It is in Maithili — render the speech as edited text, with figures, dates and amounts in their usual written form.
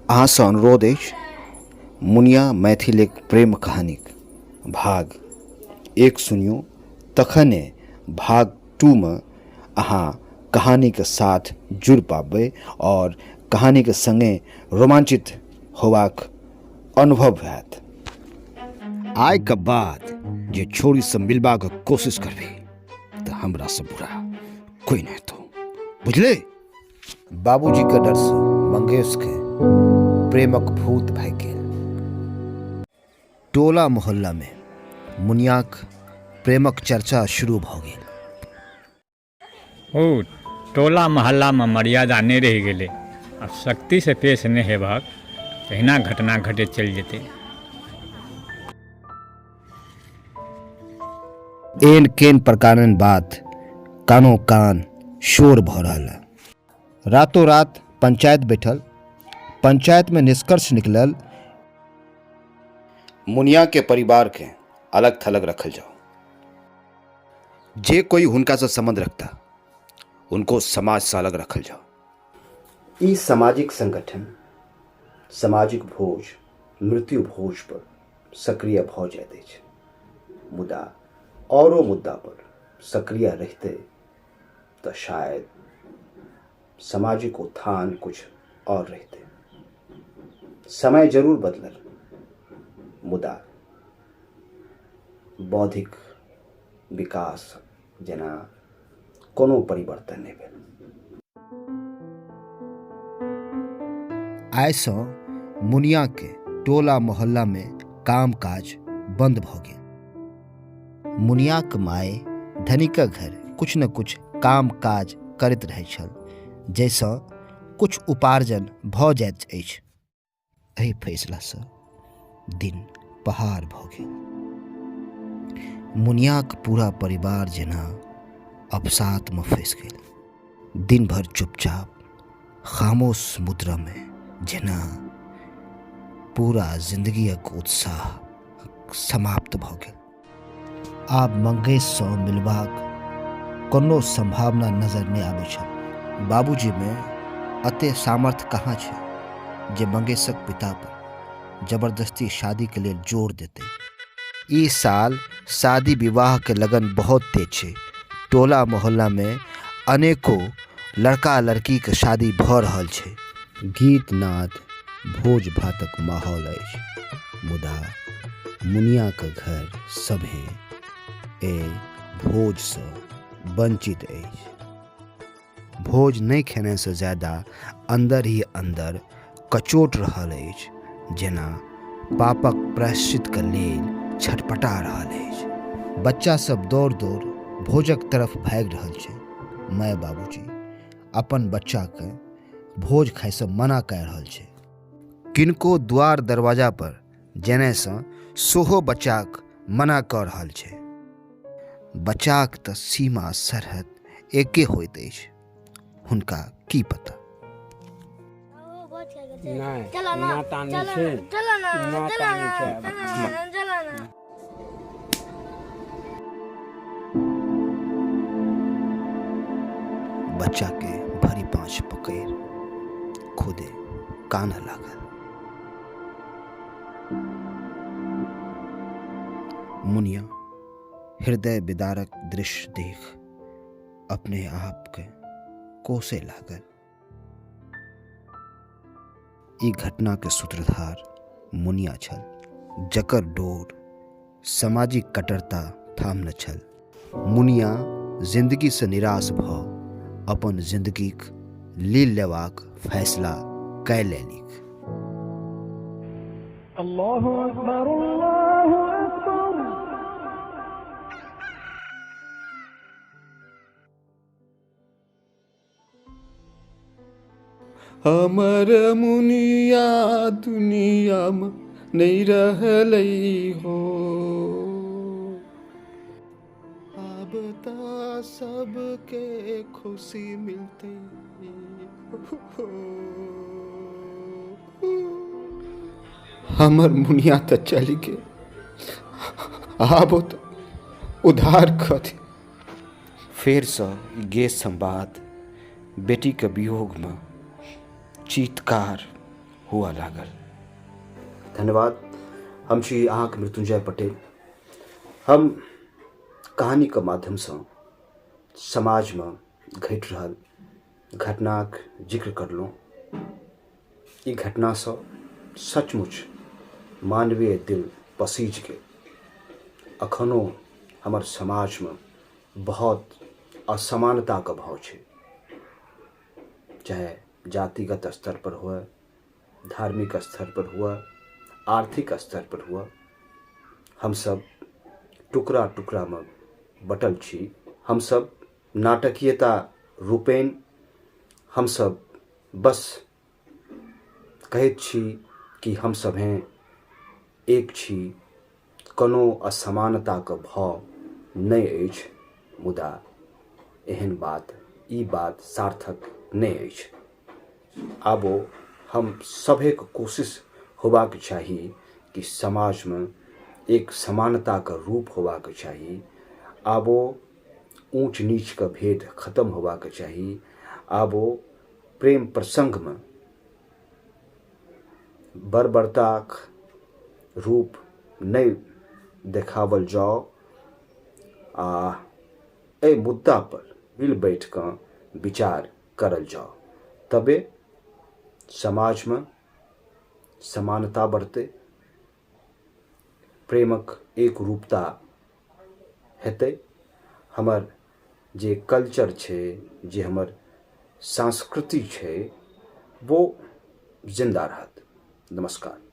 अहाँसँ अनुरोध अछि मुनिया मैथिल एक प्रेम कहानीक भाग एक सुनियौ तखने भाग टूमे अहाँ कहानीके साथ जुड़ि पाबै आओर कहानीके सङ्गे रोमाञ्चित होबाक अनुभव हैत। आइके बाद जे छोरीसँ मिलबाक कोशिश करबही तऽ हमरासँ बुरा कोइ नहि हेतौ, बुझले? बाबूजीके डरसँ मंगेशके प्रेमक भूत भए गेल। टोला मोहल्लामे मुनियाक प्रेमक चर्चा शुरू भऽ गेल। ओ टोला मोहल्लामे मर्यादा नहि रहि गेलै। आब सख्तीसँ पेश नहि हेबहक तहिना घटना घटैत चलि जेतै। एन केन प्रकारन बात कानो कान शोर भऽ रहल है। रातों रात पंचायत बैठल। पंचायत में निष्कर्ष निकलल, मुनिया के परिवार के अलग थलग रखल जाओ। जे कोई हुनका से संबंध रखता उनको समाज से अलग रखल जाओ। ई सामाजिक संगठन सामाजिक भोज मृत्यु भोज पर सक्रिय भऽ जाइत अछि, मुदा औरो मुद्दा पर सक्रिय रहिते तऽ शायद सामाजिक उत्थान कुछ और रहिते। समय जरूर बदलल, मुदा बौद्धिक विकास जेना कोनो परिवर्तन नहि भेल। आइसँ मुनियाके टोला मोहल्लामे काम काज बन्द भऽ गेल। मुनियाक माय धनिकक घर किछु ने किछु काम काज करैत रहै छल, जाहिसँ किछु उपार्जन भऽ जाइत अछि। एहि फैसलासँ दिन पहाड़ भऽ गेल। मुनियाक पूरा परिवार जेना अवसादमे फँसि गेल। दिन भरि चुपचाप खामोश मुद्रामे जेना पूरा जिंदगीक उत्साह समाप्त भऽ गेल। आब मंगेशसँ मिलबाक कोनो सम्भावना नजर नहि आबै छल। बाबूजीमे एते सामर्थ्य कहाँ छै जे मंगेशक पिता पर जबरदस्ती शादीके लेल जोर देतै। ई साल शादी विवाहके लगन बहुत तेज छै। टोला मोहल्लामे अनेको लड़का लड़कीके शादी भऽ रहल छै। गीत नाद भोज भातक माहौल अछि, मुदा मुनियाके घर सभे ए भोजसँ वंचित अछि। भोज नहि खेनेसँ ज्यादा अन्दर ही अन्दर कचोट रहल अछि, जेना पापक प्रायश्चितके लेल छटपटा रहल अछि। बच्चा सब दौड़ दौड़ भोजक तरफ भागि रहल छै। माय बाबूजी अपन बच्चाके भोज खाइसँ मना कए रहल छै। किनको द्वार दरवाजा पर जेनाइसँ सेहो बच्चाक मना कऽ रहल छै। बच्चाक तऽ सीमा सरहद एके होइत अछि, हुनका की पता। नहि, नाता नहि छै, नाता नहि छै। बच्चाके भरि पाँच पकड़ि खुदे कानऽ लागल। मुनिया हृदय विदारक दृश्य देख अपने आपके कोसे लागल। ई घटनाके सूत्रधार मुनिया छल, जकर डोर सामाजिक कट्टरता थामने छल। मुनिया जिंदगीसँ निराश भऽ अपन जिंदगीक लील लेबाक फैसला कए लेलिक। अल्लाहु अकबर अल्लाहु अकबर। हमर मुनिया दुनियामे नहि रहलै हो, आब तऽ सबके खुशी मिलतै हो। हमर मुनिया तऽ चलि गेल, आब तऽ उधार कथी। फेरसँ ई गेह संवाद बेटीके वियोगमे चीत्कार हुअ लागल। धन्यवाद। हम छी अहाँके मृत्युंजय पटेल। हम कहानीके माध्यमसँ समाजमे घटि रहल घटनाक जिक्र करलहुँ। ई घटनासँ सचमुच मानवीय दिल पसीज गेल। अखनो हमर समाजमे बहुत असमानताके भाव छै, चाहे जातिगत स्तर पर हुए, धार्मिक स्तर पर हुए, आर्थिक स्तर पर हुए। हमसब टुकड़ा टुकड़ामे बटल छी। हमसब नाटकीयता रूपेण हमसब बस कहैत छी कि हमसब हैं एक छी, कोनो असमानताके भाव नहि अछि, मुदा एहन बात ई बात सार्थक नहि अछि। आबो हम सभेक कोशिश होबाक चाही कि समाजमे एक समानताके रूप होबाक चाही। आबो ऊँच नीचके भेद खतम होबाक चाही। आबो प्रेम प्रसङ्गमे बर्बरताक रूप नहि देखावल जाओ आ एहि मुद्दा पर मिल बैठ कऽ विचार करल जाओ, तबे समाजमे समानता बढ़तै, प्रेमक एक रूपता हेतै, हमर जे कल्चर छै, जे हमर संस्कृति छै, वो जिन्दा रहत। नमस्कार।